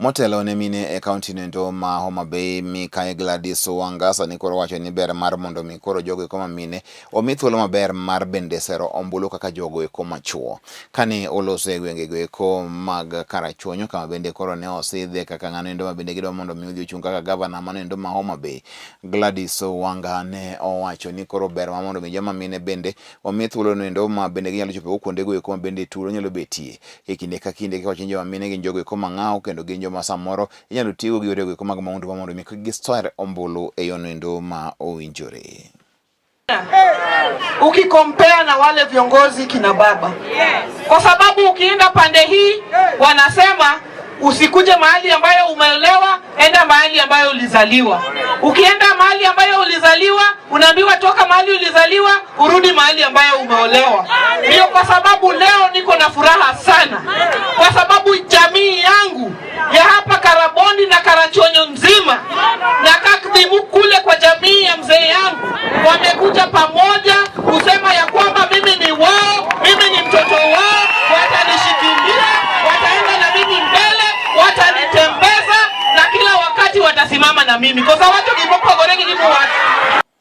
Motelo ne mine e kaunti noendo ma Homa Bay Mikai Gladys Wanga sani koro wacho ni ber mar mondo mi koro jogo eko ma mine omi thuolo maber mar bende sero ombulu kaka jogo eko machuo. Kane oloso e gwengego eko mag Karachuonyo kama bende koro ne osidhe kaka ng'ano endo ma bende gidwa mondo mi odhi ochung' kaka gavana mano endo ma Homa Bay, Gladys Wanga ne owacho ni koro ber ma mondo mi joma mine bende omi thuolo no endo ma bende ginyalo chopo kuondego eko ma bende tulo nyalo betie e kinde ka kinde kiwacho ni joma mine gin jogo eko mang'aw kendo gin joma samoro inyalo tigo gi yorego eko mag maundu ma mondo mi giser ombulu e yono endo ma owinjore. Ukikompea na wale viongozi kina baba, kwa sababu ukienda pande hii wanasema usikuje mahali ambayo umeolewa, enda mahali ambayo ulizaliwa. Ukienda mahali ambayo ulizaliwa, unaambiwa toka mahali ulizaliwa urudi mahali ambayo umeolewa. Ndio kwa sababu leo niko na furaha sana, kwa sababu jamii yangu ya hapa Karabondi na Karachuonyo nzima na Kakdhimu kule kwa jamii ya mzee yangu wamekuja pamoja kusema ya kwamba mimi ni wao, mimi ni mtoto wao, watanishikilia, wataenda na mimi mbele, watanitembeza na kila wakati watasimama na mimi kwa sababu gimopogore gi gimowacho.